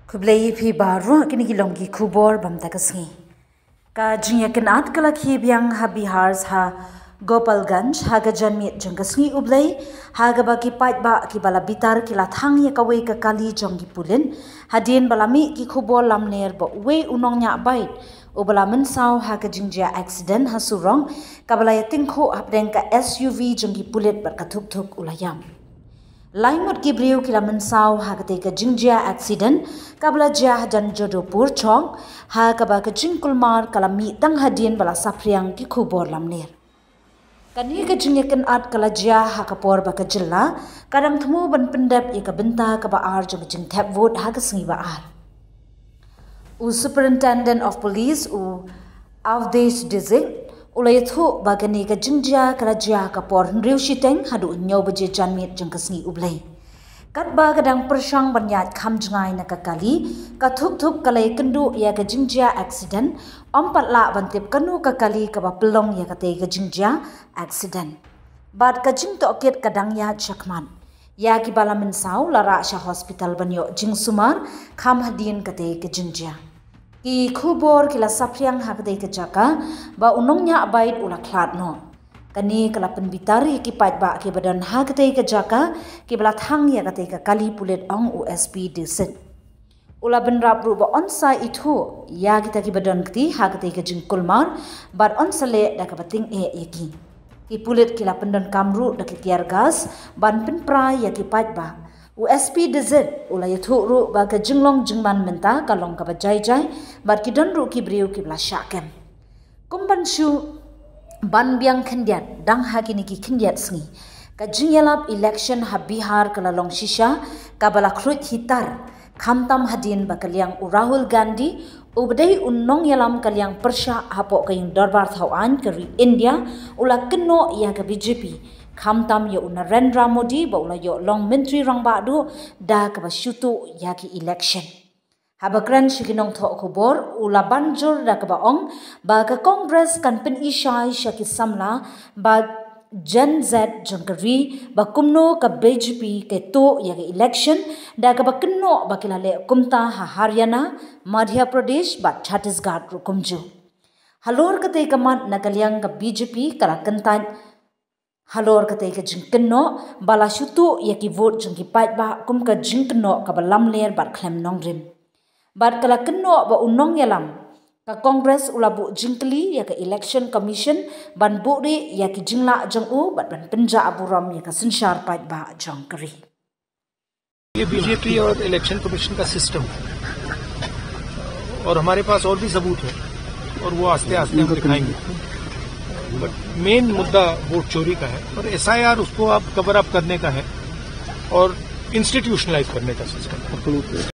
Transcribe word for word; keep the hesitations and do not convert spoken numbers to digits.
Khublei ïa phi baroh, kine ki long ki khubor bam ta ka sngi. Ka jingïakynad ka la khie biang ha Bihar, ha Gopalganj, ha ka janmiet jong ka sngi U Blei, ha kaba ki paidbah kiba la bitar ki la thang ïa kawei ka kali jong ki pulit, hadien ba la mih ki khubor lamler ba uwei u nongñiah bike uba la mynsaw ha ka jingjia accident ha surok, kaba la ïatyngkhuh hapdeng ka S U V jong ki pulit bad ka thuk thuk u la ïap. Lai ngut ki briew ki la mynsaw ha katei ka jingjia accident, kaba la jia ha Janjodopur Chowk, ha kaba ka jingkulmar ka la mih tang hadien ba la saphriang ki khubor lamler. Kane ka jingïakynad ka la jia ha ka por ba ka jylla ka dang thmu ban pyndep ïa ka bynta kaba ar jong ka jingthep vote ha ka sngi ba ar. U Superintendent of Police, u Avdesh Dixit, u la ïathuh ba kane ka jingjia ka la jia ha ka por hynriew shiteng haduh hynñiew baje janmiet jong ka sngi U Blei. Katba ka dang pyrshang ban ïaid kham jngai na ka kali, ka thuk thuk ka la ïakynduh ïa ka jingjia accident, ym pat lah ban tip kano ka kali kaba pynlong ïa katei ka jingjia accident. Bad ka jingtohkit ka dang ïaid shakhmat. Ïa kiba la mynsaw la rah sha hospital ban ïoh jingsumar kham hadien katei ka jingjia. Ki khubor ki la saphriang ha katei ka jaka ba u nongñiah bike u la khlad noh. Kane ka la pynbitar ïa ki paidbah kiba don ha katei ka jaka, kiba la thang ïa katei ka kali pulit, ong u S P Dixit. U la bynrap ruh ba yn sa ithuh ïa kita kiba don kti ha katei ka jingkulmar, bad yn sa leh da kaba tyngeh ïa ki. Ki pulit ki la pyndonkam ruh da ki tear gas ban pynpra ïa ki paidbah. U S P Dixit u la ïathuh ruh ba ka jinglong jingman mynta ka long kaba jai jai, bad ki don ruh ki briew kiba la shah kem. Kum ban shu ban biang khyndiat, dang ha kine ki khyndiat sngi, ka jingïalap election ha Bihar ka la long shisha kaba la khluit hitar, khamtam hadien ba ka liang u Rahul Gandhi, uba dei u nongïalam ka liang pyrshah hapoh ka ïing dorbar thaw aiñ ka ri India, u la kynnoh ïa ka B J P, khamtam ïa u Narendra Modi ba u la ïoh long Myntri Rangbah Duh da kaba shu tuh ïa ki election. Haba kren sha ki nongthoh khubor, u la ban jur da kaba ong ba ka Congress kan pyni shai sha ki samla bad Gen Z jong ka ri ba kumno ka B J P ka tuh ïa ka election, da kaba kynnoh ba ki la leh kumta ha Haryana, Madhya Pradesh bad Chhattisgarh ruh kumjuh. Halor katei ka mat, na ka liang ka B J P ka la kyntait halor katei ka jingkynnoh ba la shu tuh ïa ki vote jong ki paidbah kum ka jingkynnoh kaba lamler bad khlem nongrim. Bad ka la kynnoh ba u nongïalam ka Congress u la buh jingkylli ïa ka Election Commission ban buhrieh ïa ki jinglah jong u bad ban pynjah burom ïa ka synshar paidbah jong ka ri. ये बीजेपी और इलेक्शन कमीशन का सिस्टम है, और हमारे पास और भी सबूत है, और वो आस्ते आस्ते हम दिखाएंगे। बट मेन मुद्दा वोट चोरी का है, और एसआईआर उसको आप कवर अप करने का है और इंस्टीट्यूशनलाइज करने का सिस्टम है।